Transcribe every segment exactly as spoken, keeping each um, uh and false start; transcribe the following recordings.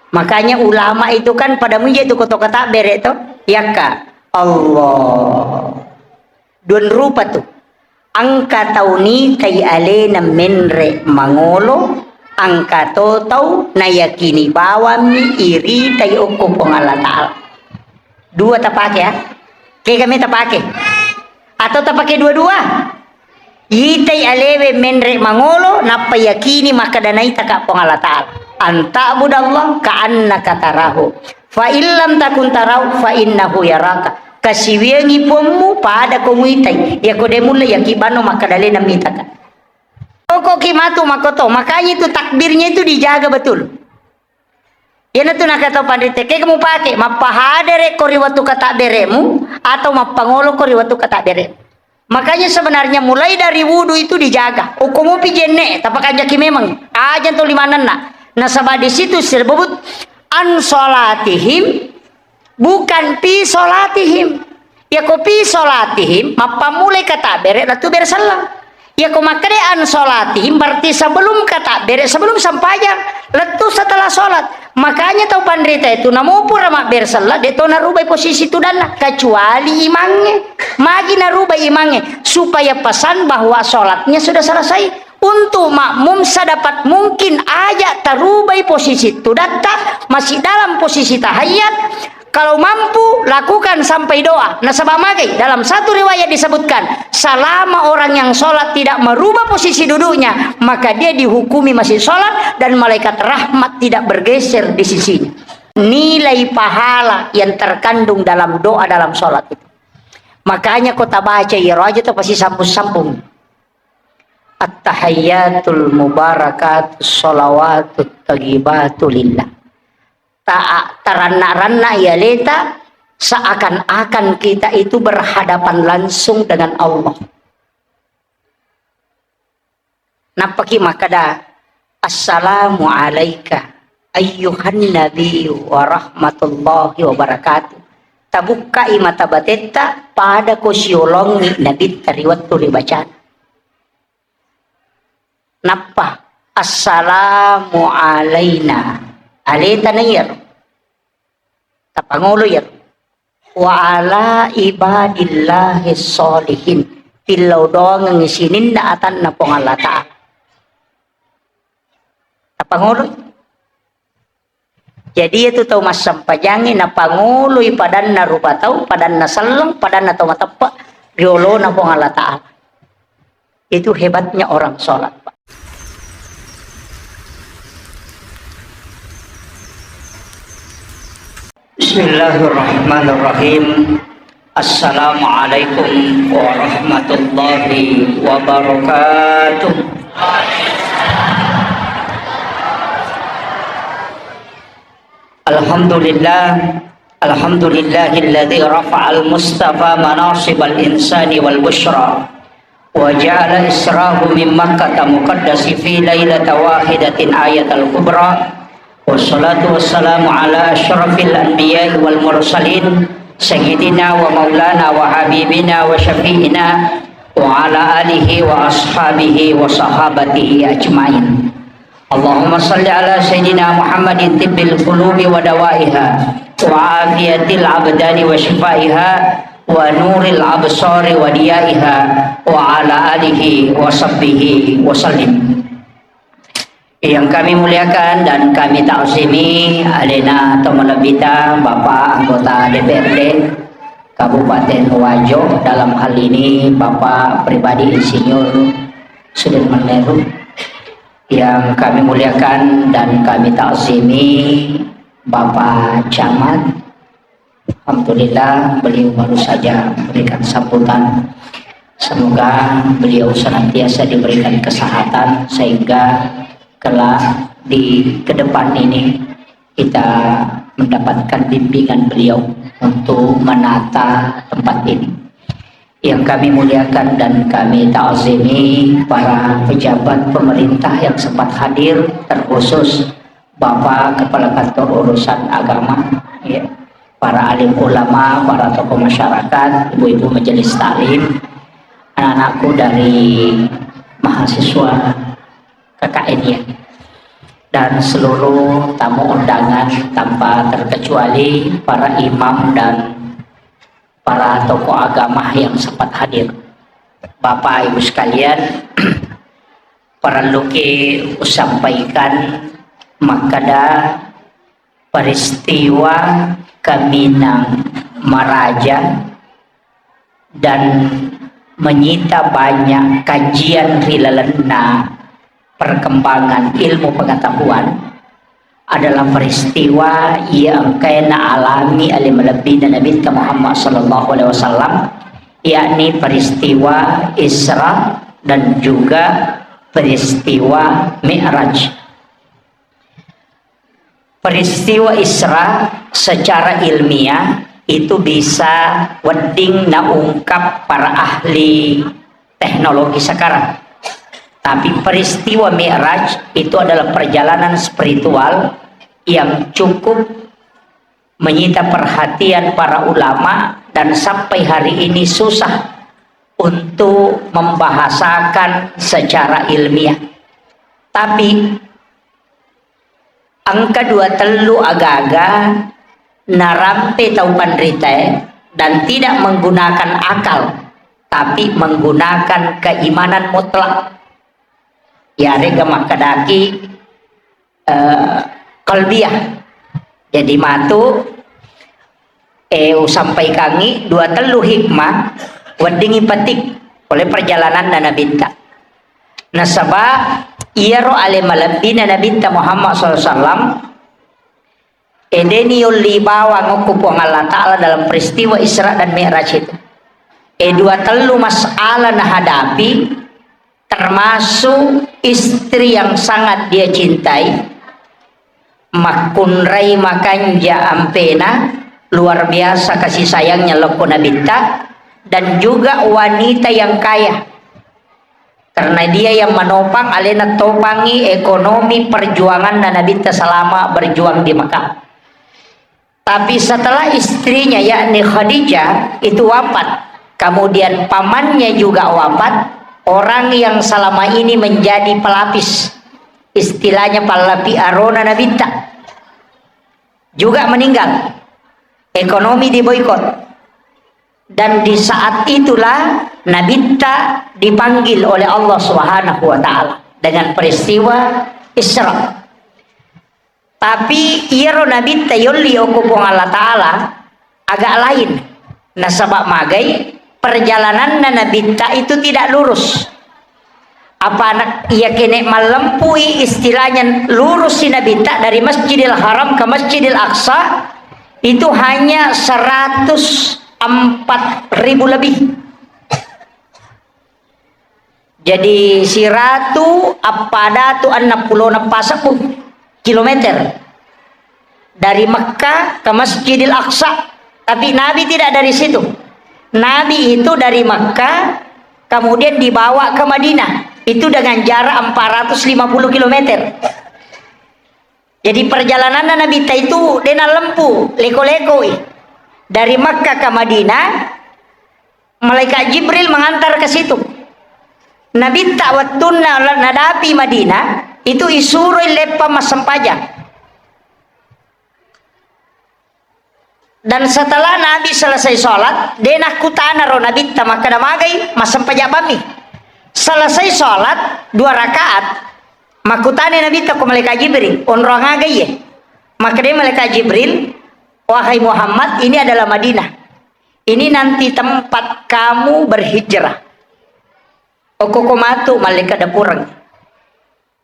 Makanya ulama itu kan pada muji tu koto kata bere to. Yakka Allah. Duan rupa tu. Engka tau nitai alena menre mangolo, engka to tau nayakini bawammi iritai okko Puang Allah Ta'ala. Dua tapake ya. Kega me tapake? Atau tapake dua-dua? Itai alewe menre mangolo, nappa yakini makkeda naitaka Puang Allah Ta'ala. Anta'budallah ka'annaka tarahu. Fa illam takun tarahu, fa innahu yaraka. Kasiwiangi puammu, pada ko muitai. Yako de mulle yaki bano makkeda alena mitaka. Pokokki matu makoto. Makanya itu takbirnya itu dijaga betul. Iyanatu nakatau panrita, kega mupake, mappahadere ko ri wettu katabberemu atau mappangolo ko ri wettu katabberemu. Makanya sebenarnya mulai dari wudu itu dijaga. Uko mupi jenne, tapakanjaki memang. Aja to limanenna. Nasaba di situ disebut an salatihim bukan fi salatihim. Yako fi salatihim, mappammulai katabbere, lettu bere selleng. Yako makkeda an salatihim, berarti sebelum katabbere, sebelum sempajang, lettu setelah salat. Makanya tau panrita itu, namo pura mabbere selleng, de to narubai posisi tudanna, kecuali imangnge. Magi narubai imangnge, supaya pesan bahwa salatnya sudah selesai. Untuk makmum sedapat mungkin aja tarubai posisi tudatta, masih dalam posisi tahiyat, kalau mampu, lakukan sampai doa. Nasaba magai, dalam satu riwayat disebutkan, selama orang yang sholat tidak merubah posisi duduknya, maka dia dihukumi masih sholat dan malaikat rahmat tidak bergeser di sisinya. Nilai pahala yang terkandung dalam doa dalam sholat itu. Makanya ko tabaca iyaro aja to pasti sambung-sambung. At-tahiyyatul mubarakatus shalawatut thayyibatu lillah. Ta-, taranna-ranna i aleta seakan-akan kita itu berhadapan langsung dengan Allah. Nappaki makkeda, "Assalamu alaika ayyuhan nabiyyu wa rahmatullahi wa barakatuh." Tabukkai mata batetta, pada ko siolongi nabitta ri wettu ribacana. Nappa, "Assalamu alaina." Aleta na iyaro. Tapangolo iyaro. "Wa ala ibadillahi sholihin." Tillau doangengngi sininna atanna Puang Allah Ta'ala. Tapangolo. Jadi, itu tau massempajangnge napangoloi padanna rupa tau, padanna selleng, padanna tau mateppe, riolona Puang Allah Ta'ala. Itu hebatnya orang sholat, Pak. Bismillahirrahmanirrahim. Assalamualaikum warahmatullahi wabarakatuh. Alhamdulillah. Alhamdulillahilladzi rafa'al mustafa manasibal insani wal busyra. Wa ja'ala israhu min Makkata muqaddasi fi lailata wahidatin ayatal kubra. Wassalatu wassalamu ala asyrafil anbiya'i wal mursalin, sayyidina wa maulana wa habibina wa syafi'ina, wa ala alihi wa ashabihi wa sahabatihi ajmain. Allahumma salli ala sayyidina Muhammadin tibbil qulubi wa dawaiha, wa afiyatil abdani wa shifaiha, wa nuril absari wa diyaiha, wa ala alihi wa sahbihi wa sallim. Yang kami muliakan dan kami takzimi, alena to malebbita, Bapak anggota D P R D Kabupaten Wajo, dalam hal ini Bapak pribadi Insinyur Sudirman Leru. Yang kami muliakan dan kami takzimi Bapak Camat, alhamdulillah, beliau baru saja memberikan sambutan. Semoga beliau senantiasa diberikan kesehatan sehingga kelak di ke depan ini kita mendapatkan bimbingan beliau untuk menata tempat ini. Yang kami muliakan dan kami ta'zimi para pejabat pemerintah yang sempat hadir, terkhusus Bapak Kepala Kantor Urusan Agama, ya, para alim ulama, para tokoh masyarakat, ibu-ibu majelis taklim, anak-anakku dari mahasiswa K K N, ya. dan seluruh tamu undangan tanpa terkecuali para imam dan para tokoh agama yang sempat hadir. Bapak Ibu sekalian, parelluki usampaikan makkeda peristiwa Kaminang Maraja dan menyita banyak kajian ri lalenna perkembangan ilmu pengetahuan adalah peristiwa yang engkae naalami ale malebbina Nabitta Muhammad sallallahu alaihi wasallam, yakni peristiwa Isra dan juga peristiwa Mi'raj. Peristiwa Isra secara ilmiah itu bisa wedding naungkap para ahli teknologi sekarang. Tapi peristiwa Mi'raj itu adalah perjalanan spiritual yang cukup menyita perhatian para ulama dan sampai hari ini susah untuk membahasakan secara ilmiah. Tapi engka dua tellu agaga narampe tau panritae dan tidak menggunakan akal, tapi menggunakan keimanan mutlak. Iyarega makkedaki, eh, qalbiyah. Jadi matu, eh, usampaikangi dua tellu hikmah weddingi petik oleh perjalananna Nabitta. Nasaba iyaro ale malebbina Nabitta Muhammad sallallahu alaihi wasallam, eh, deni yolli bawang okko Puang Allah Ta'ala dalam peristiwa Isra dan Mi'raj itu. Eh, dua tellu masalah nahadapi, termasuk istri yang sangat dia cintai, makkunrai makanja ampena, luar biasa kasih sayangnya lokko Nabitta, dan juga wanita yang kaya. Karena dia yang menopang, alena topangi ekonomi perjuangan Nabitta selama berjuang di Mekah. Tapi setelah istrinya, yakni Khadijah, itu wafat, kemudian pamannya juga wafat, orang yang selama ini menjadi pelapis, istilahnya palapi arona Nabitta, juga meninggal. Ekonomi diboikot. Dan di saat itulah Nabitta dipanggil oleh Allah Subhanahu wa Ta'ala dengan peristiwa Isra. Tapi iyaro Nabitta yolli okko Puang Allah Ta'ala agak lain. Nasaba magai perjalananna Nabitta itu tidak lurus. Apa anak iya kene mallempui istilahnya lurus si Nabitta dari Masjidil Haram ke Masjidil Aqsa itu hanya seratus empat ribu lebih. Jadi siratu appadatu enneng pulo enneng paseppulo kilometer dari Mekah ke Masjidil Aqsa. Tapi Nabi tidak dari situ. Nabi itu dari Mekah kemudian dibawa ke Madinah. Itu dengan jarak empat ratus lima puluh kilometer. Jadi perjalananna Nabitta itu dena lempu, leko-lekoi. Dari Mekah ke Madinah, malaikat Jibril mengantar ke situ. Nabitta wettunna nadapi Madinah, itu isuroi leppa massempajang. Dan setelah Nabi selesai sholat, de nakkutana ro Nabitta makkeda magai massempajang bammi. Selesai sholat dua rakaat, makkutana Nabitta ko malaikat Jibril, onrong aga iye? Makkeda malaikat Jibril, "Wahai Muhammad, ini adalah Madinah. Ini nanti tempat kamu berhijrah. Okko ko matu mallekka dapureng."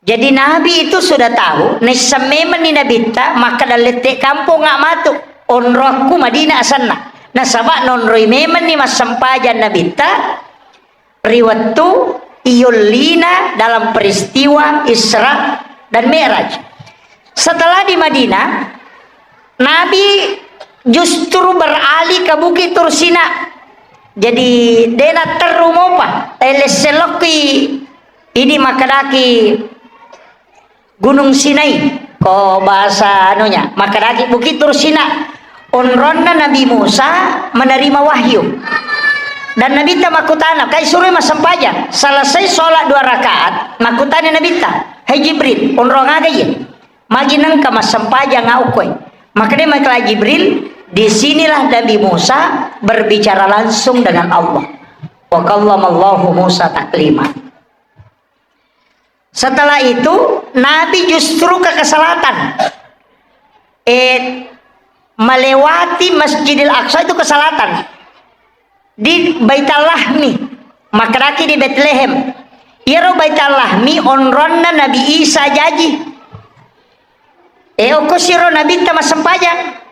Jadi Nabi itu sudah tahu, naisseng memenni Nabitta makkeda lette kampong nga matu, onrokku Madinah asenna. Nasaba nonroi memenni massempajang Nabitta ri wettu iyollina dalam peristiwa Isra dan Mi'raj. Setelah di Madinah, Nabi justru beralih ke Bukit Tursina. Jadi, dena terru mopa, eh, lesselokki ini makkedaki Gunung Sinai, ko bahasa anunya, makkedaki Bukit Tursina. Onronna Nabi Musa menerima wahyu. Dan Nabitta makkutana, kai suroi massempajang. Selesai sholat dua rakaat, makkutana Nabitta, "Hai Jibril, onrong aga iye?" Magi nengka massempajang au koe? Makkedai malaikat Jibril, "Di sinilah Nabi Musa berbicara langsung dengan Allah." Wa kallamallahu Musa taklima. Setelah itu, Nabi justru ke, ke selatan. Eh, melewati Masjidil Aqsa itu ke selatan. Di Baital Lahmi, makkedaki di Betlehem. Iyaro Baital Lahmi onronna Nabi Isa jaji. Eh, okko siro Nabitta massempajang.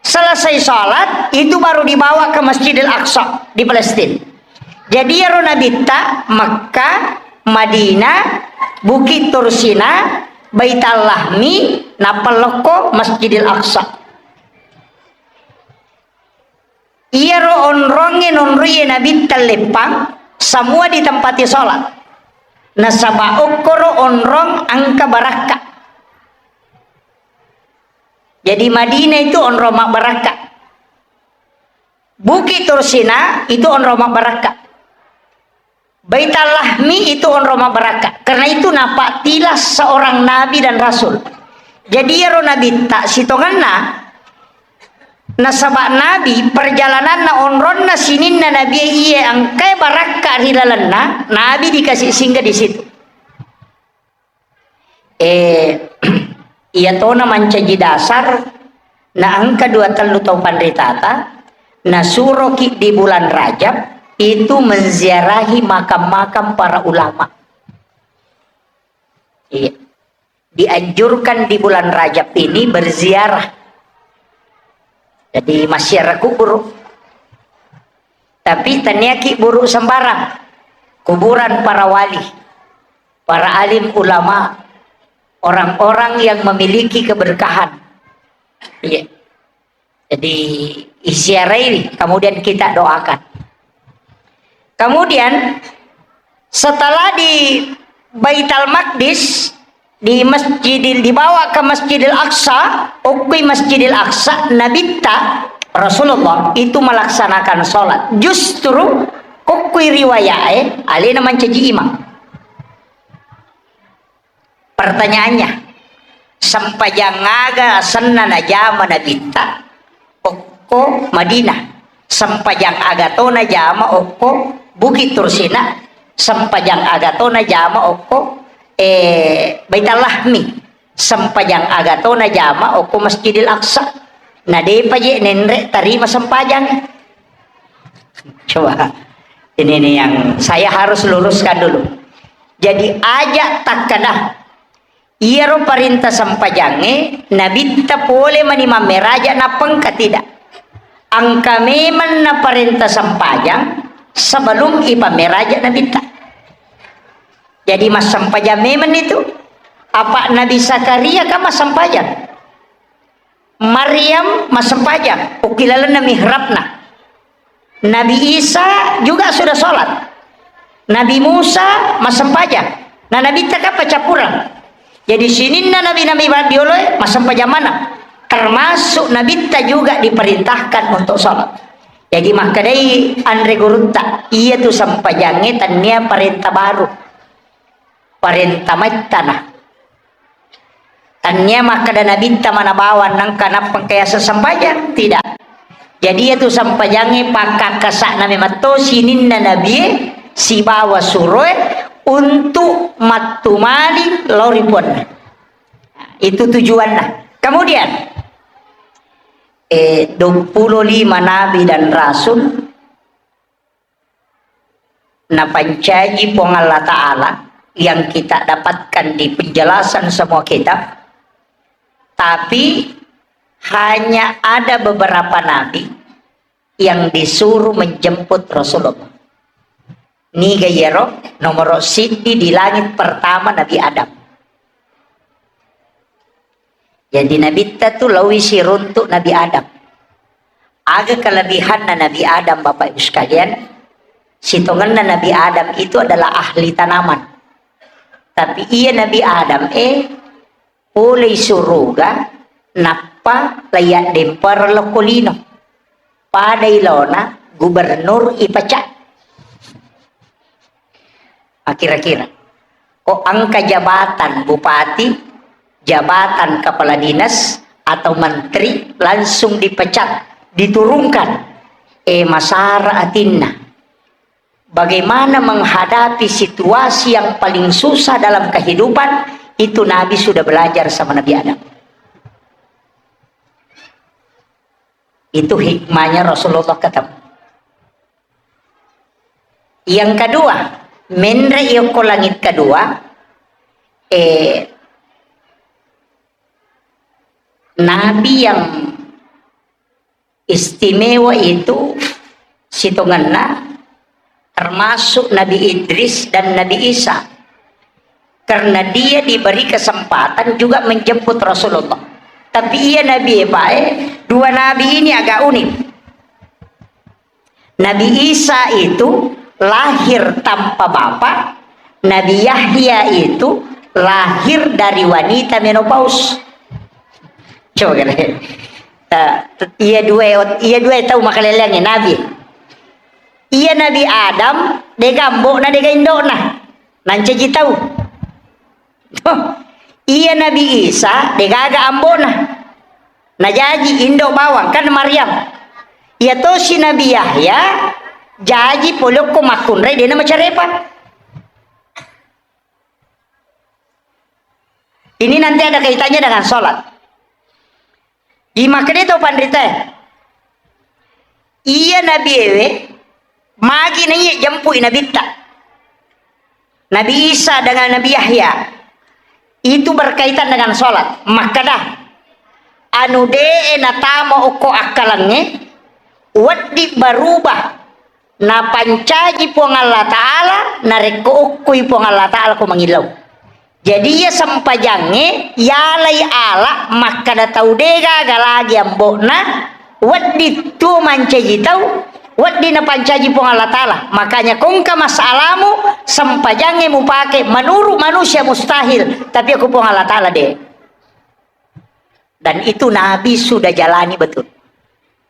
Selesai salat, itu baru dibawa ke Masjidil Aqsa di Palestina. Jadi, iyaro Nabitta Makkah, Madinah, Bukit Tursina, Baital Lahmi, nappa lokko Masjidil Aqsa. Iyaro onrongnge nonroie Nabitta leppang, semua ditempati sholat. Nasaba okkoro onrong engka barakka. Jadi Madinah itu onrong mabbarakka. Bukit Tursina itu onrong mabbarakka. Baital Lahmi itu onrong mabbarakka. Karena itu napattila seorang nabi dan rasul. Jadi iyaro Nabitta sitongenna, nasaba Nabi perjalananna onronna sininna Nabi iye engkae barakka ri lalenna, Nabi dikasih singgah di situ. Eh, iya tona mancaji dasar, na engka dua tellu tau panritata, nasuroki di bulan Rajab itu menziarahi makam-makam para ulama. Iya. Dianjurkan di bulan Rajab ini berziarah. Jadi massiara kubur. Tapi taniaki buru sembarang. Kuburan para wali, para alim ulama, orang-orang yang memiliki keberkahan. Iya. Jadi, iziarahi, kemudian kita doakan. Kemudian, setelah di Baitul Maqdis, di Masjidil, dibawa ke Masjidil Aqsa, okkoi Masjidil Aqsa, Nabitta, Rasulullah, itu melaksanakan sholat. Justru, kokkoi riwayat, eh, alena mancaji imam. Pertanyaannya, sempajang aga asenna najama Nabitta okko Madinah? Sempajang aga to najama okko Bukit Tursina? Sempajang aga to najama okko, eh, Baitul Lahmi? Sempajang aga to najama okko Masjidil Aqsa? Na depa je nenre tarima sempajang. Coba, ini nih yang saya harus luruskan dulu. Jadi, aja takkeda, iyaro parenta sempajangnge, Nabitta pole mani mammeraja nappa engka, tidak. Engka memang naparenta sempajang sebelum ipammeraja Nabitta. Jadi, massempajang memang itu. Apa Nabi Zakaria kan massempajang? Maryam massempajang, okkilalenna mihrabna. Nabi Isa juga sudah sholat. Nabi Musa massempajang. Nah, Nabitta kan paccappureng. Jadi, sininna nabi-nabi madioloe massempajang maneng. Termasuk Nabitta juga diperintahkan untuk sholat. Jadi, makkedai anre gurutta, iya tu sempajangnge tannia parenta baru. Parenta maittana. Tannia makkeda Nabitta mana bawang nangka nappa engka yaseng sempajang, tidak. Jadi, iyatu sempajangnge pakkakkasa'na memetto sininna nabie sibawa suroe untuk mattumali lao ri Puanna. Itu tujuanna. Kemudian, eh, dua puluh lima nabi dan rasul napancaji Puang Allah Ta'ala yang kita dapatkan di penjelasan semua kitab, tapi hanya ada beberapa nabi yang disuruh menjemput Rasulullah. Niga iyaro? Nomoro siddi di langit pertama Nabi Adam. Jadi Nabitta tu laowi siruntuk Nabi Adam. Aga kelebihanna Nabi Adam, Bapak Ibu sekalian? Sitongenna Nabi Adam itu adalah ahli tanaman. Tapi iya Nabi Adam, eh, polei suruga, nappa laiyaddempereng lokko lino. Padai laona gubernur ipecat. Ah, kira-kira. Ko engka jabatan bupati, jabatan kepala dinas atau menteri langsung dipecat, diturunkan. Eh, masara atinna. Bagaimana menghadapi situasi yang paling susah dalam kehidupan, itu Nabi sudah belajar sama Nabi Adam. Itu hikmahnya Rasulullah ketemu. Yang kedua, menre yokko langit kedua, eh, Nabi yang istimewa itu sitongenna termasuk Nabi Idris dan Nabi Isa. Karena dia diberi kesempatan juga menjemput Rasulullah. Tapi iya Nabi, Pak, eh, dua Nabi ini agak unik. Nabi Isa itu lahir tanpa bapak, Nabi Yahya itu lahir dari wanita menopause. Coba kalian. Eh, iya dua, iya dua tahu makaleleangnge Nabi. Iya Nabi Adam, dega ambo'na, dega indo'na. Nancaji tau. Iya Nabi Isa, degaga ambo'na. Najaji indo bawang, kan Maryam. Iya tosi Nabi Yahya, jaji polokko makkunrai, dena macarepa. Ini nanti ada kaitannya dengan sholat. Di makkeda to panrita, iya Nabi ewe, magi naiya jempui Nabitta. Nabi Isa dengan Nabi Yahya. Itu berkaitan dengan sholat. Makkeda, anu de'e natama okko akkalengnge, wedding berubah. Napancaji Puang Allah Ta'ala, narekko okkoi Puang Allah Ta'ala ko mangillau. Jadi, iya sempajangnge, yalai ala makkada tau degaga lagi ambo'na, wedding tuo mancaji tau, wedding napancaji Puang Allah Ta'ala. Makanya, kongka masalamu, sempajangnge mupake menurut manusia mustahil, tapi aku Puang Allah Ta'ala de. Dan itu Nabi sudah jalani betul.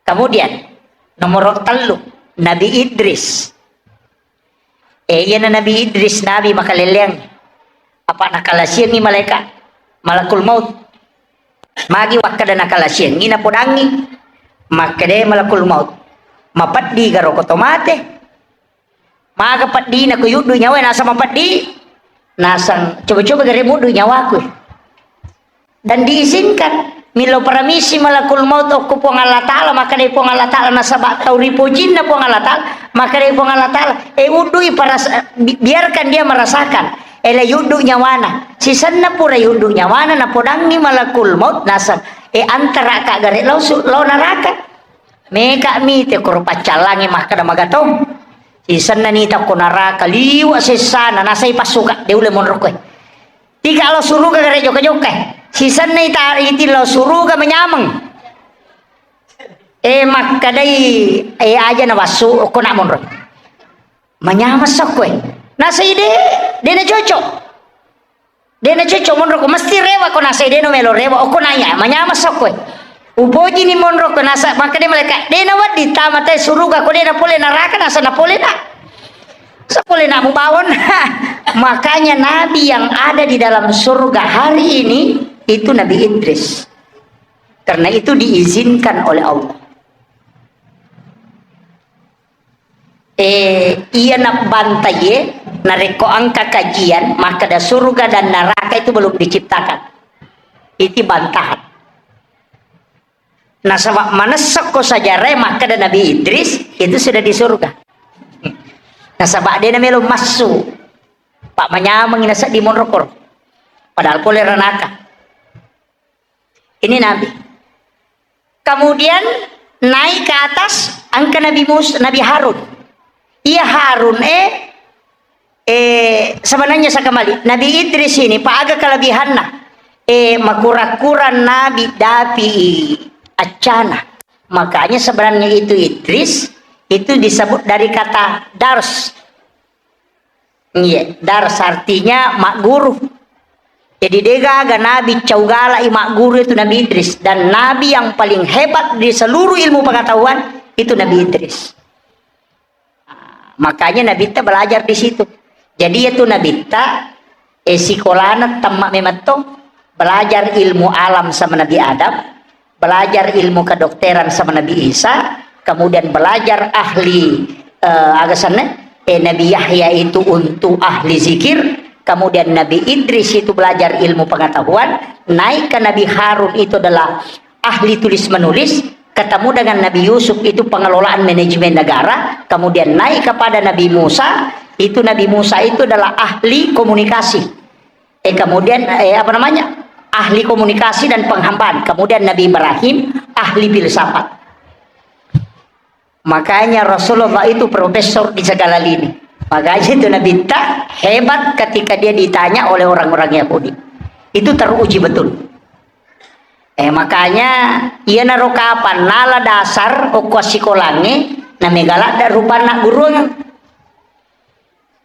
Kemudian, nomor tellu, Nabi Idris. Eh, iyana Nabi Idris, Nabi makaleleang. Apa nakalasiangi malaikat, malakul maut. Magi wakkada nakalasiangi, napodangi. Makkeda malakul maut, mapeddi garo ko to mate. Maga peddina ko yuddu nyawa, nasang mapeddi. Nasang, coba-coba gare muddu nyawaku. Dan diizinkan. Millau paramisi malakul maut okko Puang Allah Ta'ala, makkeda Puang Allah Ta'ala, nasaba tau ripojinna Puang Allah Ta'ala, makkeda Puang Allah Ta'ala, eh, uddui paras-, bi-, biarkan dia merasakan. Ele yuddu nyawana. Sisenna pura yuddu nyawana, napodangi malakul maut, nasang, eh, antara ka gare lao su-, lao naraka. Meka mite koro paccallangi makkeda magatong. Sisenna nita ko naraka, liwa sessana, nasai passuka, de ule monro koe. Tika lao suruga gare jokka-jokka. Sisenna ita iti lao suruga manyameng. Eh, makkedai, eh, aja na wassu, okko na monro. Manyameng sokkoe. Nasai de, de na cocok. De na cocok monro ko, mesti rewa ko nasai de no melo rewa, okko naya, manyameng sokkoe. Upojini monro ko nasa, makkeda malaikat, de na wedding tama te suruga ko de na pole naraka, nasa na pole na. Sa pole na mubawon. Makanya nabi yang ada di dalam surga hari ini itu Nabi Idris. Karena itu diizinkan oleh Allah. Eh, iya nabbantaie, narekko engka kajian, makkeda surga dan neraka itu belum diciptakan. Itu bantahan. Nasaba manessakko sejarah makkeda Nabi Idris itu sudah di surga. Nasaba de na melo massu. Pak manyameng naseddi monrokor. Padahal pole ranaka. Ini Nabi. Kemudian naik ke atas, engka Nabi Mus-, Nabi Harun. Iya Harun, eh, eh, sebenarnya saya kembali. Nabi Idris ini, Pak, aga kelebihanna. Eh, makura-kura Nabi dapi accana. Makanya sebenarnya itu Idris, itu disebut dari kata dars. Iya, dars artinya magguru. Jadi, degaga nabi cau galai magguru itu Nabi Idris. Dan nabi yang paling hebat di seluruh ilmu pengetahuan itu Nabi Idris. Makanya Nabitta belajar di situ. Jadi, itu Nabitta, eh, sikolana temma memetto, Belajar ilmu alam sama Nabi Adam, belajar ilmu kedokteran sama Nabi Isa, kemudian belajar ahli, eh, aga senna, eh, Nabi Yahya itu untuk ahli zikir, kemudian Nabi Idris itu belajar ilmu pengetahuan, naik ke Nabi Harun itu adalah ahli tulis menulis, ketemu dengan Nabi Yusuf itu pengelolaan manajemen negara, kemudian naik kepada Nabi Musa, itu Nabi Musa itu adalah ahli komunikasi. Eh, kemudian, eh, apa namanya? Ahli komunikasi dan penghambaan. Kemudian Nabi Ibrahim, ahli filsafat. Makanya Rasulullah itu profesor di segala lini. Makanya itu Nabi ta hebat ketika dia ditanya oleh orang-orang Yahudi. Itu teruji betul. Eh, makanya, iyanaro kapan nala dasar okko assikolangnge, namega ladde rupanna guruang.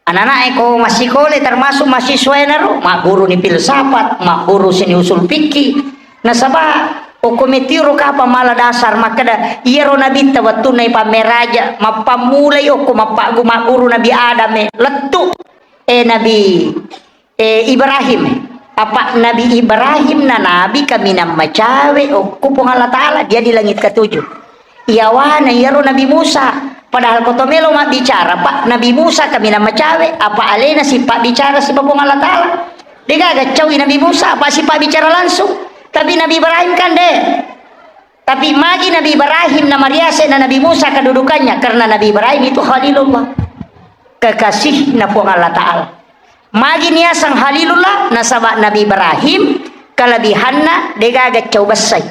Anak-anak e ko massikole termasuk mahasiswa enaro, magguru ni filsafat, magguru sini usul fikih. Nasaba okko metiro kapang mala dasar makkeda, iyaro nabitta wettunna ipammeraja, mappammulai okko mappagu-, magguru Nabi Adam e, lettu, eh, Nabi, eh, Ibrahim. Apa Nabi Ibrahim na nabi kaminang macawe okko Puang Allah Ta'ala, dia di langit ketujuh. Iyawana iyaro Nabi Musa. Padahal ko to melo mabbicara, Pak, Nabi Musa kaminang macawe, apa alena sipabbicara sipa Puang Allah Ta'ala. Degaga caui Nabi Musa, apa sipabbicara langsung. Tapi Nabi Ibrahim kan de. Tapi magi Nabi Ibrahim na mariase na Nabi Musa kedudukannya, karena Nabi Ibrahim itu Khalilullah. Kekasihna Puang Allah Ta'ala. Magi niaseng Khalilullah, nasaba Nabi Ibrahim kelebihanna degaga cau bessai.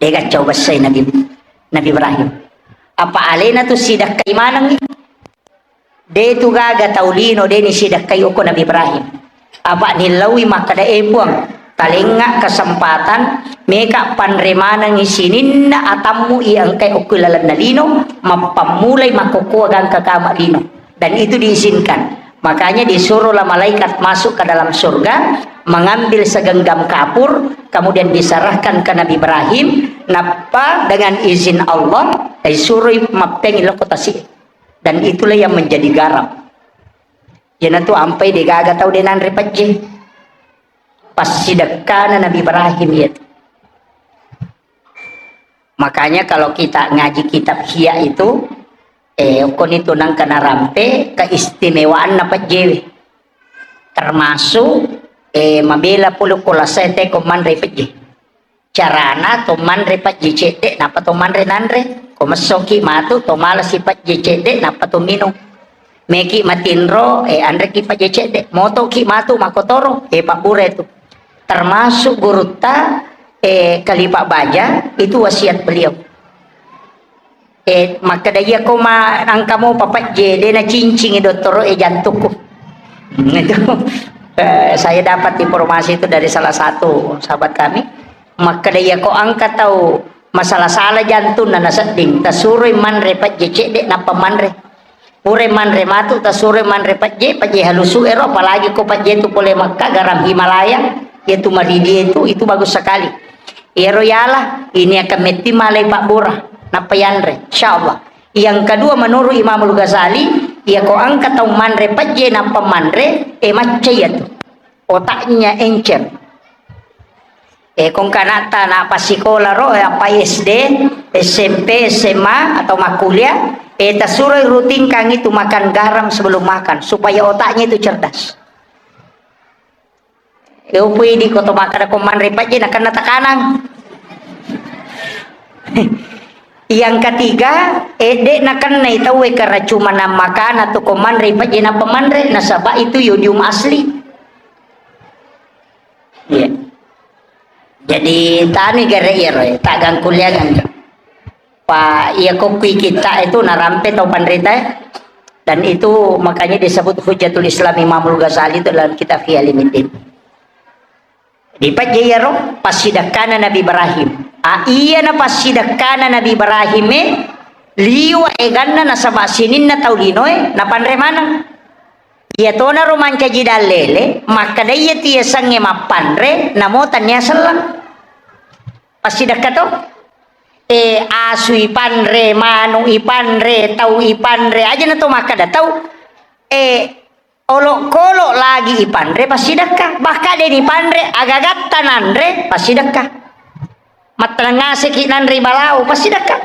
Dega cau bessai Nabi, Nabi Ibrahim. Apa alena tu sidakkai manengngi? De tu gaga tau lino de ni sidakkai okko Nabi Ibrahim. Apa nillaui makkeda, "Eh, Puang, talengnga kesempatan meka panre manengngi sininna atammu iya engkai okko lalenna lino, mappammulai makkokkoa gangka kama lino." Dan itu diizinkan. Makanya disuruhlah malaikat masuk ke dalam surga, mengambil segenggam kapur, kemudian diserahkan ke Nabi Ibrahim. Nappa dengan izin Allah, disuruh mappengi lokotasi. Dan itulah yang menjadi garam. Iyanatu ampai degaga tau de nanre pejje. Passidekkana Nabi Ibrahim iyatu. Makanya kalau kita ngaji kitab Ihya itu, eh, okkoni tu nangka narampe keistimewaanna pejjewe. Termasuk, eh, mabela pole ko lasai te ko manre pejje. Carana to manre pejje cedde, nappa to manre nanre. Ko messoki matu, to malasi pejje cedde, nappa to minung. Meki matinro, eh, anreki pejje cedde. Motoki matu makotoro, eh, pabbura itu. Termasuk gurutta, eh, Khalifah Baja, itu wasiat beliau. Eh, makkeda iya ko ma-, engka mo papejje, de nacincingi dottoro e jantukku. Hmm, itu, eh, saya dapat informasi itu dari salah satu sahabat kami. Makkeda iya ko engka tau masalah-salah jantung na nasedding, tasuroi manre pejje cedde nappa manre. Pura manre matu, tasuroi manre pejje, pejje halusu ero, apalagi ko pejje tu pole Mekka, garam Himalaya, yaitu maridi itu, itu bagus sekali. Iyaro yala, ini akan metti malai pabbura, nappa yanre, insyaallah. Yang kedua, menurut Imamul Ghazali, iya ko engka tau manre pejje nappa manre, eh, macca iya tu. Otaknya encer. Eh, ko engka anatta na passikola ro, eh, apa S D, S M P, S M A, atau makkuliah, eh, tasuroi rutinkan itu makan garam sebelum makan, supaya otaknya itu cerdas. Eupui di koto makkeda ko manre pejje nakenna takanang. Yang ketiga, eh, de nakennai tauwe keracunan makan atau ko manre pejje nappa manre, nasaba itu yodium asli. Iya. Jadi tani gare iyaro, eh, tak gangkuliangan. Pa iya kokkui kita itu narampe tau panrita, eh. Dan itu makanya disebut Hujjatul Islam Imamul Ghazali itu dalam kitab Ihya Ulumuddin. Di pejje iyaro passidekkana Nabi Ibrahim. Ah, iya na passidekkana Nabi Ibrahim e, liwa eganna nasaba sininna tau linoe napanre maneng. Iya tonaro mancaji dallele, makkeda iya tiasengnge mappanre, namo tania selleng. Passidekka to? Eh, asu ipanre, manu ipanre, tau ipanre, aja na to makkeda tau. Eh, Olokolo lagi ipanre, passidekka. Bahkan de nipanre, agagatta nanre, passidekka. Mattenang ngaseki nanre balao, passidekka.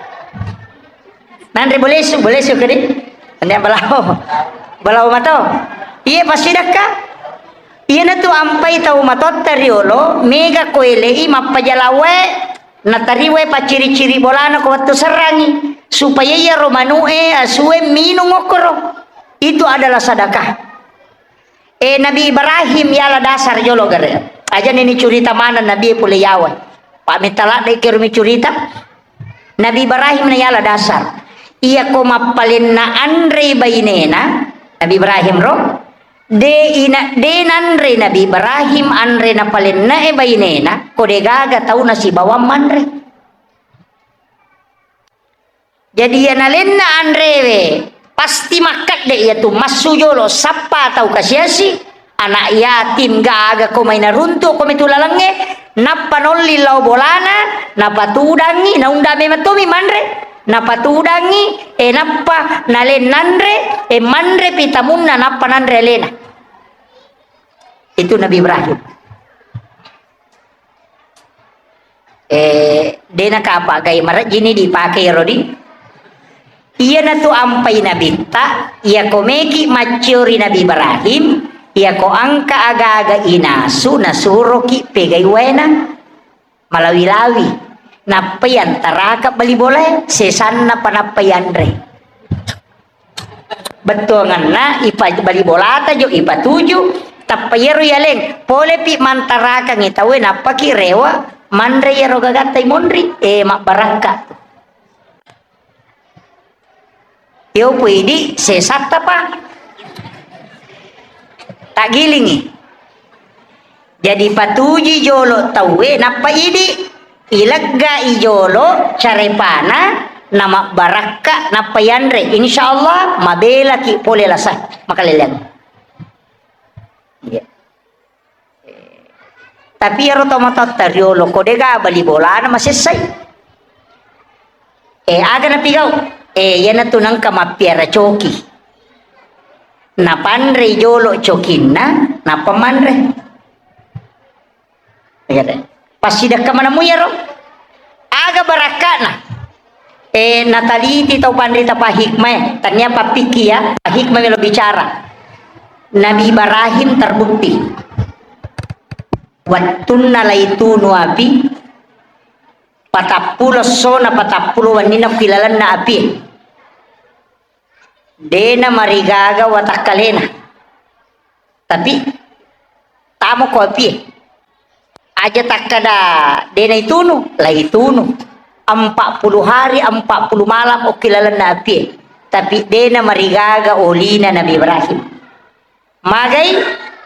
Nanre bolesu, bolesu kedi. Ande balao. Balao mato. Iye, passidekka. Iyanatu ampai tau matotta riolo, mega ko elei mappajalawai, natariwai pacciri-ciri bolana ko wettu serrangi, supaya iyaro manu'e asue minung okkoro. Itu adalah sedekah. Eh, Nabi Ibrahim yala dasar jolo gare. Aja nini curita mana Nabi pole yawa. Pak metta ladde kero mi curita. Nabi Ibrahim na yala dasar. Iya ko mappalenna anre bainena, Nabi Ibrahim ro. De ina, de nanre Nabi Ibrahim anre napalenna e bainena, ko de gaga tau nasibawang manre. Jadi, iya nalenna anrewe, pasti makkedde iya tu massu jolo, sappa tau kasiasi, anak yatim, gaga ko mai naruntu ko metu lalengnge, nappa nolli lao bolana, napatudangi, naunda memang tomi manre, napatudangi, e nappa nalen nanre, e manre pitamunna, nappa nanre alena. Itu Nabi Ibrahim. Eh, dena kapa gai marejjini dipake ero di. Iyanatu ampai nabitta, iya ko meki maccio ri Nabi Ibrahim, iya ko angka agaga inasu nasuroki pegai waena malawi-lawi. Nappai antaraka bali bolae, sesanna pa nappai anre. Bettuanganna ipa-, bali bolata jo ipatuju, tappa iyaro yaleng, polepi mantarakangngi tauwe nappaki rewa manre iyaro gagatta imonri, eh, mabbarakka. Yo pu idi sesatta pa. Taggilingi. Jadi patuji jolo tauwe, nappa idi, ileggai jolo carepana, namabbarakka, nappa yanre. Insya Allah, mabelaki pole lasa, makaleleang. Iya. Tapi iyaro tomatoatta riolo, ko dega bali bolana masessai. Eh, aga napigau? Eh, iyanatu nengka mappiara coki. Napanrei jolo cokinna, nappa manre. Iya deh. Passidekka manemu iyaro. Aga barakka'na? Eh, nataliti tau panrita pahikmae, tania pappikki ya, pahikmah melo bicara. Nabi Ibrahim terbukti. Wettunna laitunu api, patappulo essona, patappulo wenninna ki lalenna api. Dena marigaga watakkalena. Tapi tamo ko apie. Aja takkada dena itunu, la itunu. Empat puluh hari, empat puluh malam okki lalenna apie. Tapi dena marigaga olina Nabi Ibrahim. Magai?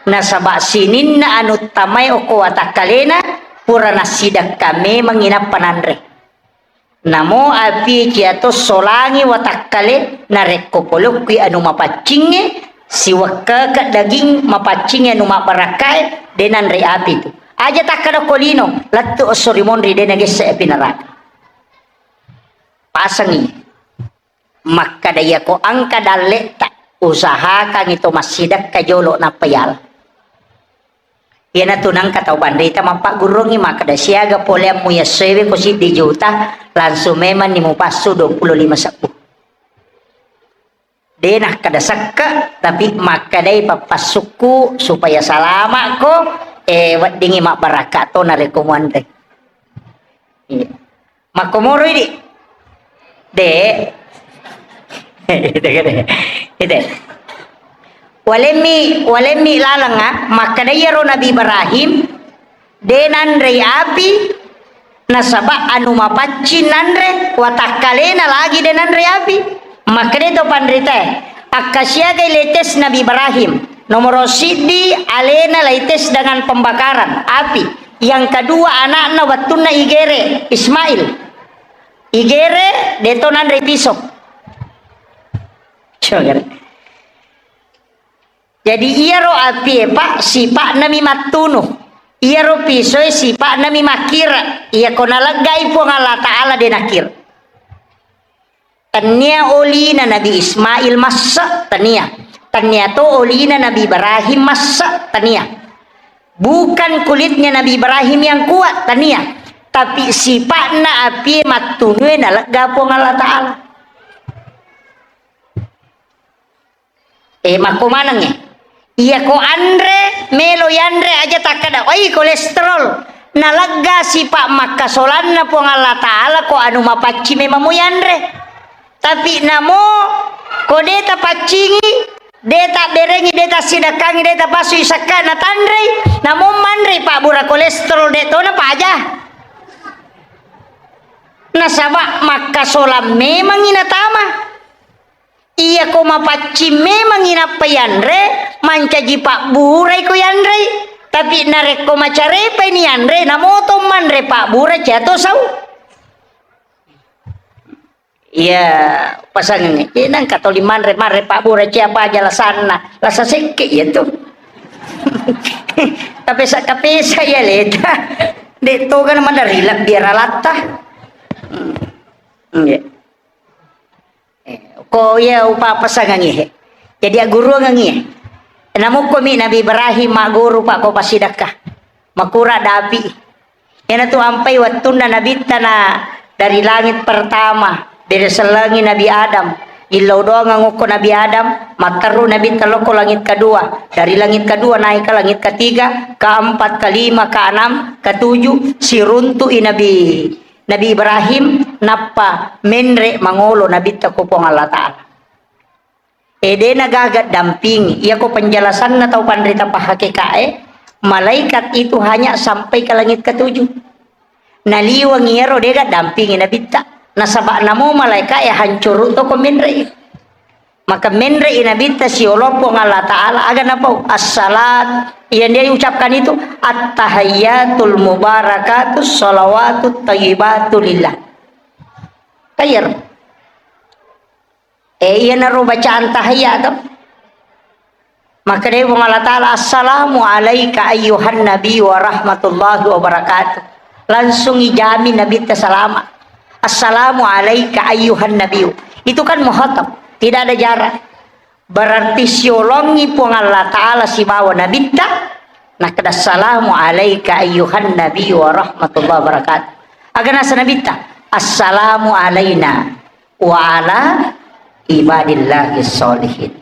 Nasaba sininna anu tamai okko watakkalena pura nassidekka memang inappa nanre. Namo api ciato solangi watakkale, narekko polokkui anu mapaccingnge, siwekkeke daging mapaccingnge anu mabbarakkae, de nanre api tu. Aja takkada ko lino, lettu esso ri monri, de nagesse api neraka. Pasengi. Makkada iyako engka dalle'ta, usahakangi to massidekka jolo nappa yala. Iyanatu nengka tau panrita mappagguruangngi makkada, siaga poleammu yassoewe ko siddi juta, langsung memanni mupassu dua puluh lima sebbu. De nakkada sekke, tapi makkadai pappassukku supaya salamakko, eh, weddingi mabbarakka to narekko muanre. Iya. Makkomoro idi. De. Ite, ite. Walemmi, walemmi lalenga, makkada iyaro Nabi Ibrahim, de nanrei api, nasaba anu mapaccing nanre, watakkalena lagi de nanrei api. Makkada to panritae, akkasiagai letes Nabi Ibrahim, nomoro siddi alena laites dengan pembakaran, api. Yang kedua, anakna wettunna igere Ismail. Igere, deto nanre piso. Coba. Jadi, iyaro apie, Pak, sipa'nami mattunu. Iyaro pisoe sipa'nami makkira. Iyako naleggai Puang Allah Ta'ala de nakkira. Tennia olina Nabi Ismail masse, tennia. Tania to olina Nabi Ibrahim massa, tania. Bukan kulitnya Nabi Ibrahim yang kuat, tania. Tapi sipa'na apie mattunue nalegga Puang Allah Ta'ala. Eh, makko maneng, eh. Iya ko anre, melo yanre aja takkeda, "Oi, kolesterol." Nalegga sipa' makkasolanna Puang Allah Ta'ala ko anu mapacci memang mo yanre. Tapi namo ko de tapaccingi, de tabberengi, de tassidekkangi, de tapasui sekka natanrei, namo manrei pabbura kolesterol de to napaja. Nasaba makkasolang memangi natama. Iya ko mapaccing memangi nappa yanre, mancaji pabburai ko yanrei. Tapi narekko macarepai ni yanre, namoto manre pabbura cia to sau. Iya, pasangengnge. Jadi nangka toli manre, manre pabbura cia apa aja lasanna. Lasa sekke iya tu. Kapesa-kapesa iya leta. Dek toga na madari lebbi ralatta. Hmm. Iya. Eh, ko iya upa-, pasangangi he. Jadi agguruangangi he. Namukkomi Nabi Ibrahim magguru pa ko passidakka. Makura dapi. Iyanatu ampai wettunna Nabitta na dari langit pertama, diresellengi Nabi Adam. Illau doang ngukko Nabi Adam, matteru Nabitta lokko langit kedua. Dari langit kedua naik ke langit ketiga, keempat, kelima, keenam, ketujuh, siruntu'i Nabi Nabi Ibrahim nappa menre mangolo Nabitta ko Puang Allah Ta'ala. E, de na gaga dampingi. Iya ko penjelasanna tau panrita pahakekae, malaikat itu hanya sampai ke langit ketujuh. Naliwang iyaro de ga dampingi Nabitta. Nasaba namo malaikae hancuru to ko menre. Maka menre'i Nabitta siolo Puang Allah Ta'ala, aga napau? Assalat, yang dia ucapkan itu, "At-tahiyyatul mubarakatus shalawatut thayyibatu lillah." Kayar. Eh, iya naro bacaan tahiyya to. Maka dia Puang Allah Ta'ala, "Assalamu alaika ayyuhan nabi wa rahmatullahi wa barakatuh." Langsung ijami Nabitta salama. "Assalamu alaika ayyuhan nabi." Itu kan muhatab, tidak ada jarak. Berarti siolongi Puang Allah Ta'ala sibawa Nabitta, nakkeda, "Assalamu alaika ayyuhan nabi wa rahmatullahi wa barakatuh." Aga nasa Nabitta, "Assalamu alaina wa ala ibadillahi sholihin."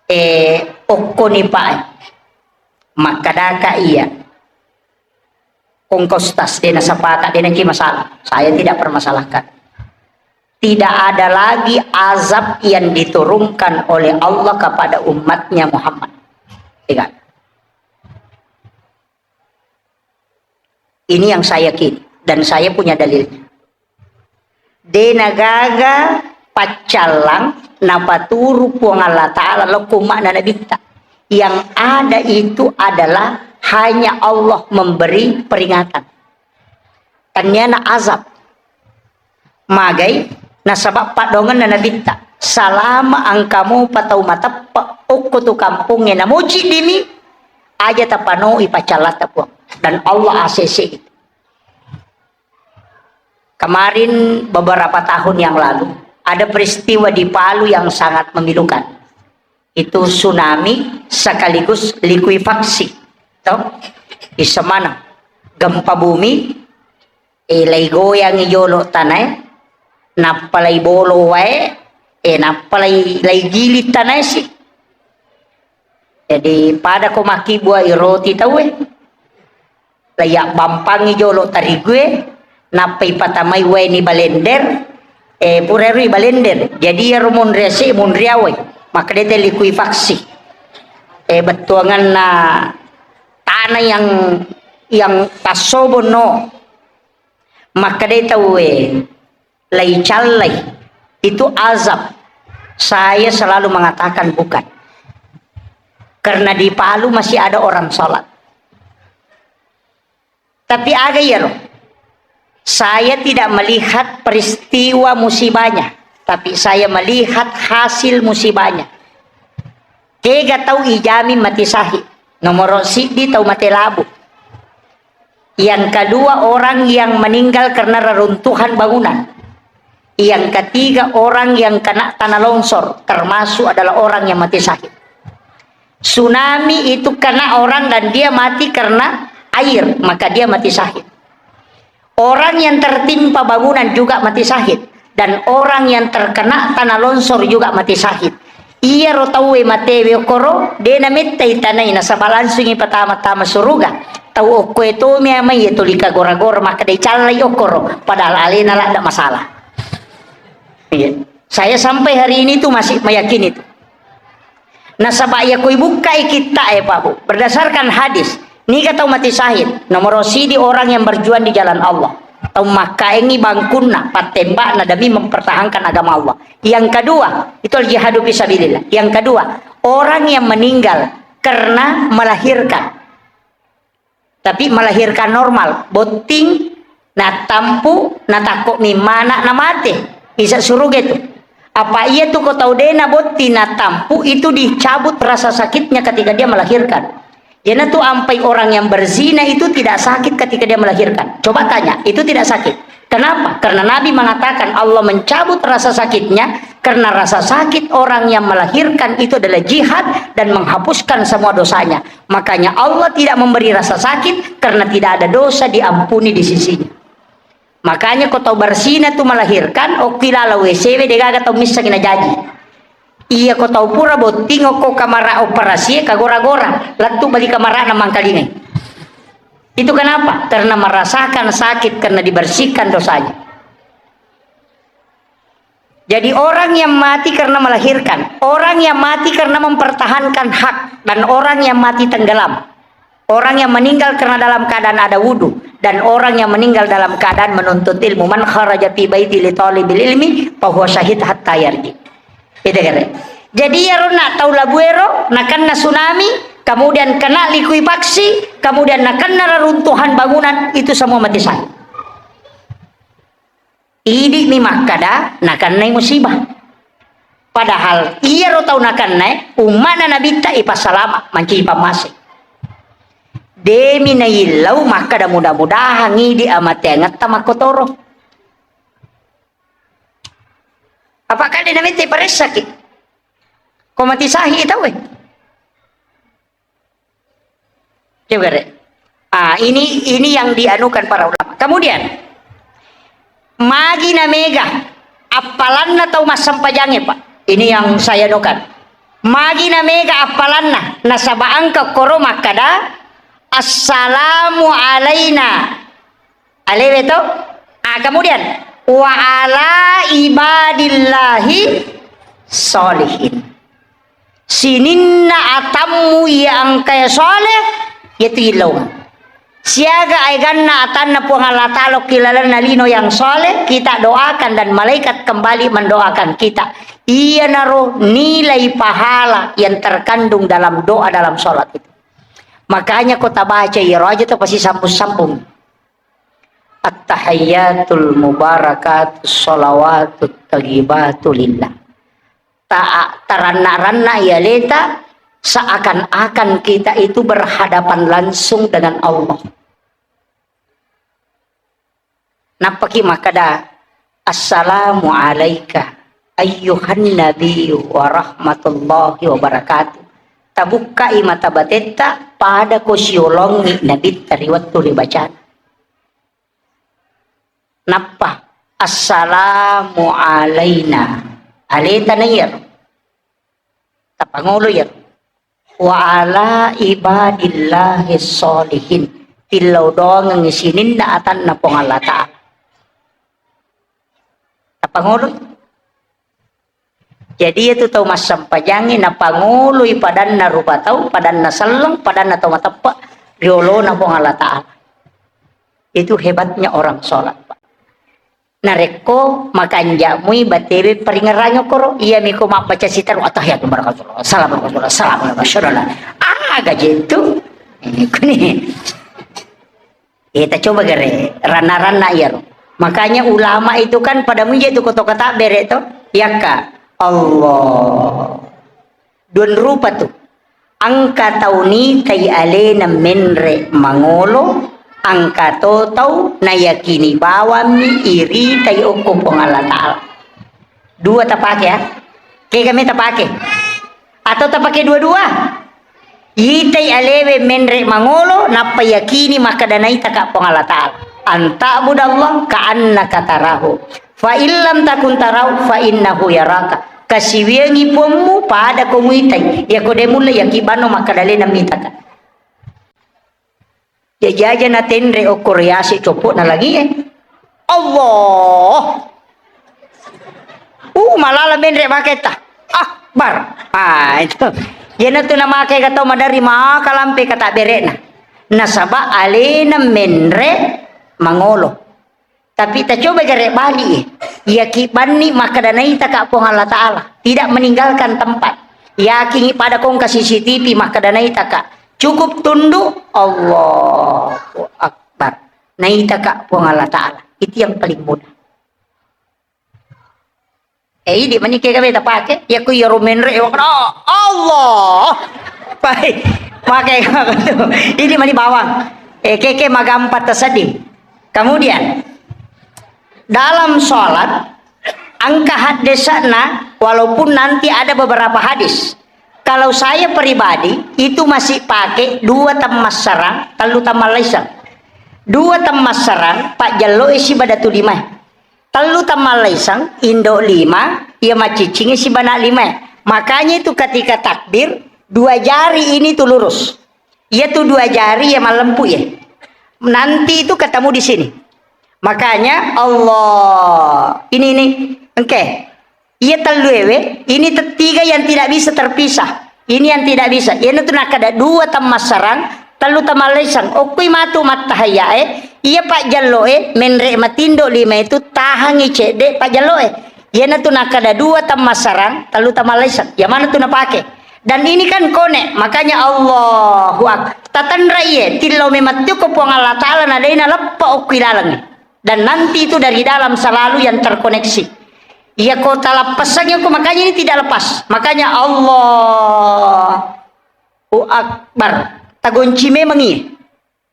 Eh, okkoni pae. Makkadaka iya. Kongko Ustaz, dena sepakat, dena ki masalah. Saya tidak permasalahkan. Tidak ada lagi azab yang diturunkan oleh Allah kepada umatnya Muhammad. Tidak. Ini yang saya yakini dan saya punya dalilnya. De nagaga paccallang napaturu Puang Allah Ta'ala lokko umma'na Nabitta. Yang ada itu adalah hanya Allah memberi peringatan. Tanniana azab. Magai, nasaba padongenna Nabitta. Salama engka mopa tau mateppe okko tu kampongnge namoci dimi, aja tapanoi paccallatta Puang. Dan Allah A C C itu. Kemarin, beberapa tahun yang lalu, ada peristiwa di Palu yang sangat memilukan. Itu tsunami sekaligus likuifaksi. Toh? Di semana gempa bumi, eh, lai goyangi jolo tanae, nappa lai bolo wae, eh, nappa lai, lai giling tanae si. Jadi, pada ko makkibua i roti tauwe. Laiyabampangngi jolo tarigue, nappa ipatamai wae ni balender, eh, pura ero i balender. Jadi, iyaro monri ase, monri awai. Makkeda te likuifaksi. Eh, bettuanganna tanah yang, yang tassobonno. Makkeda tauwe, laicallai, itu azab. Saya selalu mengatakan bukan. Karena di Palu masih ada orang sholat. Tapi aga iyaro? Saya tidak melihat peristiwa musibahnya, tapi saya melihat hasil musibahnya. Kega tau ijami mati syahid. Nomoro siddi tau mate labu. Yang kedua, orang yang meninggal karena reruntuhan bangunan. Yang ketiga, orang yang kena tanah longsor, termasuk adalah orang yang mati syahid. Tsunami itu kena orang dan dia mati karena air, maka dia mati syahid. Orang yang tertimpa bangunan juga mati syahid, dan orang yang terkena tanah longsor juga mati syahid. Iyaro tauwe matewe okkoro, de namettai tanai nasaba langsungi patama-tama suruga. Tau okkoe tomi amai tuli kagora-gora, maka de callai okkoro, padahal alena ladda masalah. Iya. Saya sampai hari ini tuh masih meyakini itu. Nasaba iya koi bukkai kitta e, Pak Bu. Berdasarkan hadis, niga tau mati syahid? Nomor sidi orang yang berjuang di jalan Allah. Tau makkaengi bangkunna, pattembakna demi mempertahankan agama Allah. Yang kedua, itu al-jihadu fi sabilillah. Yang kedua, orang yang meninggal karena melahirkan. Tapi melahirkan normal, botting, natampu, natakko mi mana na mate. Isa suruga itu. Apa iya tu ko tau dena botting natampu itu dicabut rasa sakitnya ketika dia melahirkan. Jana tu ampai orang yang berzina itu tidak sakit ketika dia melahirkan. Coba tanya, itu tidak sakit. Kenapa? Karena Nabi mengatakan Allah mencabut rasa sakitnya, karena rasa sakit orang yang melahirkan itu adalah jihad dan menghapuskan semua dosanya. Makanya Allah tidak memberi rasa sakit karena tidak ada dosa diampuni di sisinya. Makanya ko tau berzina tu melahirkan, okki lalo W C we degaga tau missengi najaji. Iya ko tau pura botting okko kamara operasi kagora-gora, lettu bali kamara na mangkalingai. Itu kenapa? Karena merasakan sakit karena dibersihkan dosanya. Jadi orang yang mati karena melahirkan, orang yang mati karena mempertahankan hak, dan orang yang mati tenggelam. Orang yang meninggal karena dalam keadaan ada wudhu, dan orang yang meninggal dalam keadaan menuntut ilmu. Man kharaja fi baiti li talibil ilmi, fahuwa syahid hatta yarji. Itu kan. Jadi iyaro na tau labuero, nakenna tsunami, kemudian kena likui paksi, kemudian nakenna reruntuhan bangunan, itu semua mati syahid. Idi'mi makkada nakennai musibah. Padahal iyaro tau nakennae, umma'na Nabitta ipassalama, mancaji pammase. Demi naillau makkada mudah-mudahan idi amateangetta makkotoro. Apa kade namette paressaki? Ko mati sahi tauwe. Coba, Rek. Ah, ini, ini yang dianukan para ulama. Kemudian, magi na mega appalanna tau massempajangnge, Pak. Ini yang saya anukan. Magi na mega appalanna, nasaba engka koro makkada, "Assalamu alaina." Alewe to? Ah, kemudian, "Wa ala ibadillahi sholihin." Sininna atammu iya engkae soleh, iyatu illaung. Siaga aeganna atanna Puang Allah Ta'ala ki lalenna lino yang soleh, kita doakan dan malaikat kembali mendoakan kita. Iyanaro nilai pahala yang terkandung dalam doa dalam sholat itu. Makanya ko tabaca iyaro aja to pasti sambung-sambung. At-tahiyyatul mubarakatus shalawatut thayyibatu lillah. Ta-, taranna-ranna ya leta, seakan-akan kita itu berhadapan langsung dengan Allah. Nappaki makkada, "Assalamu alaika ayyuhan nabiyyu wa rahmatullahi wa barakatuh." Tabukkai mata batetta, pada ko siolongi nabitta ri wettu ribacana. Nappa, "Assalamu alaina." Aleta na iyaro. Tapangolo iyaro. "Wa ala ibadillahi sholihin." Tillau doangengngi sininna atanna Puang Allah Ta'ala. Tapangolo. Jadi, iyatu tau massempajangnge napangoloi padanna rupa tau, padanna selleng, padanna tau mateppe riolona Puang Allah Ta'ala. Itu hebatnya orang sholat, Pak. Narekko makanja'mui batewe paringerrangi koro, iyami ko mabbaca sitaru, "Attahiyatu barakatullah, assalamu alaikum warahmatullahi wabarakatuh, assalamu alaikum warahmatullahi wabarakatuh." Aga je tu? Eh, kuni. Eh, ta coba gare, ranna-ranna iyaro. Makanya ulama itu kan pada muji tu koto kata bere to. Yakka, Allah. Duan rupa tu. Engka tau nitai alena menre mangolo, engka to tau nayakini bawammi iritai okko Puang Allah Ta'ala. Dua tapake, ya. Kega me tapake? Atau tapake dua-dua? Itai alewe menre mangolo, nappa yakini makkeda naitaka Puang Allah Ta'ala. Anta'budallah ka'annaka tarahu. Fa illam takun tarahu, fa innahu yaraka. Kasiwiangi Puammu pada ko muitai. Yako de mulle yakibanno makkeda lena mitaka. Jajaja natenre okko riase coppo'na langie. Allah. Uh, malala menre maketta. Akbar. Ah, itu. Iyanatu namake ga tau maderri maka lampe kata bere'na. Nasaba alena menre mangolo. Tapi tacoba jare bali, yakibanni makkeda naitaka Puang Allah Ta'ala, tidak meninggalkan tempat. Yakingi pada kongka C C T V makkeda naitaka. Cukup tunduk, Allahu Akbar. Naitaka Puang Allah Ta'ala. Itu yang paling mudah. Eh, idi mani kega beta pake, ya ku iyaro menre, ya wakana, Allah. Pai, pake. Idi mani bawang. Eh, keke magampa taseddi. Kemudian, dalam sholat, engka haddesana, walaupun nanti ada beberapa hadis. Kalau saya pribadi, itu masih pakai dua temmassarang, tellu temmallaisang. Dua temmassarang, pajjello isi badatu lima. Tellu temmallaisang, indo lima, iya macciccingi sibana lima. Makanya itu ketika takbir, dua jari ini tuh lurus. Iya tuh dua jari ya malempu ya. Nanti itu ketemu di sini. Makanya Allah, ini, ini, oke. Iya tellu ewe, ini te-, tiga yang tidak bisa terpisah. Ini yang tidak bisa. Iyanatu nakkeda dua temmassarang, tellu temmallaisang. Okkoi matu mattahayya'e, iya pajjello'e, menre matindo lima itu tahangi cedde pajjello'e. Iyanatu nakkeda dua temmassarang, tellu temmallaisang. Iya manatu napake. Dan ini kan connect, makanya Allahu Ak-, tatenra iye, tillau memattiuko Puang Allah Ta'ala na dena leppa okkoi lalengnge. Dan nanti itu dari dalam selalu yang terkoneksi. Iya ko talappassangi ko, makanya ini tidak lepas. Makanya Allahu Akbar. Tagonci memang iya.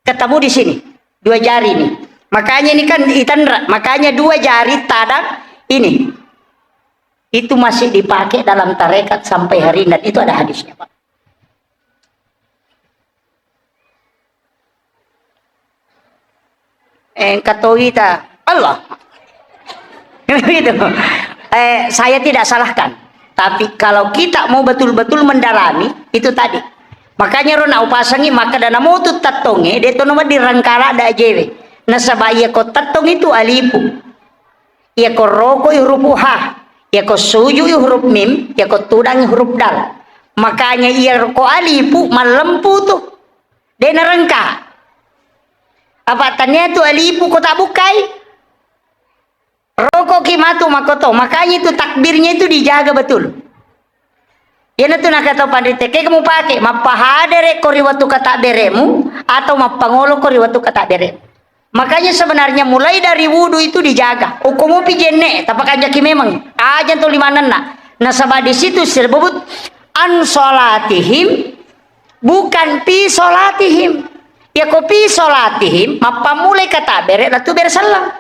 Ketemu di sini. Dua jari ini. Makanya ini kan itenra. Makanya dua jari tadang ini. Itu masih dipakai dalam tarekat sampai hari ini. Dan itu ada hadisnya, Pak. Engka to ita, Allah. Gitu. Eh, saya tidak salahkan. Tapi kalau kita mau betul-betul mendalami, itu tadi. Makanya ro naupasangi, makkeda namotu tettongnge, de to nawedding rengkala da ajewe. Nasaba iya ko tettong itu alifu. Iya ko roko i huruf ha. Iya ko suju i huruf mim. Iya ko tudang i huruf dal. Makanya iya ko alifu mallempu tu. De narengka. Apa tania tu alifu ko tabukkai? Roko ki matu makoto. Makanya itu takbirnya itu dijaga betul. Iyanatu nakata panrite, kega mupake, mappahadere ko ri wettu katabberemu atau mappangolo ko ri wettu katabberemu. Makanya sebenarnya mulai dari wudu itu dijaga. Uko mupi jenne, tapakanjaki memang. Aja to limanenna. Nasaba di situ disebut an salatihim, bukan fi salatihim. Yako fi salatihim, mappammulai katabbere, lettu bere selleng.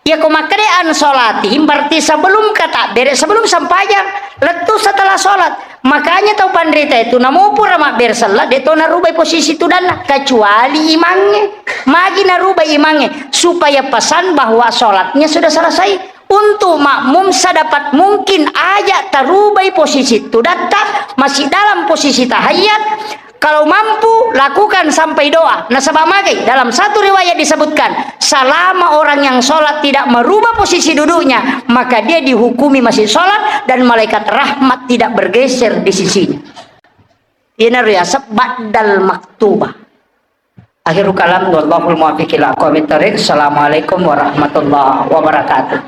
Yako makkeda an salatihim, berarti sebelum katabbere, sebelum sempajang, lettu setelah salat. Makanya tau panrita itu, namo pura mabbere selleng, de to narubai posisi tudanna, kecuali imangnge. Magi narubai imangnge, supaya pesan bahwa salatnya sudah selesai. Untuk makmum sedapat mungkin aja tarubai posisi tudatta, masih dalam posisi tahiyat. Kalau mampu, lakukan sampai doa. Nasaba magai, dalam satu riwayat disebutkan, selama orang yang sholat tidak merubah posisi duduknya, maka dia dihukumi masih sholat dan malaikat rahmat tidak bergeser di sisinya. Ini riasab ba'dal maktubah. Akhirul kalam, wallahul muwaffiq ila aqwamit thariq. Assalamualaikum warahmatullahi wabarakatuh.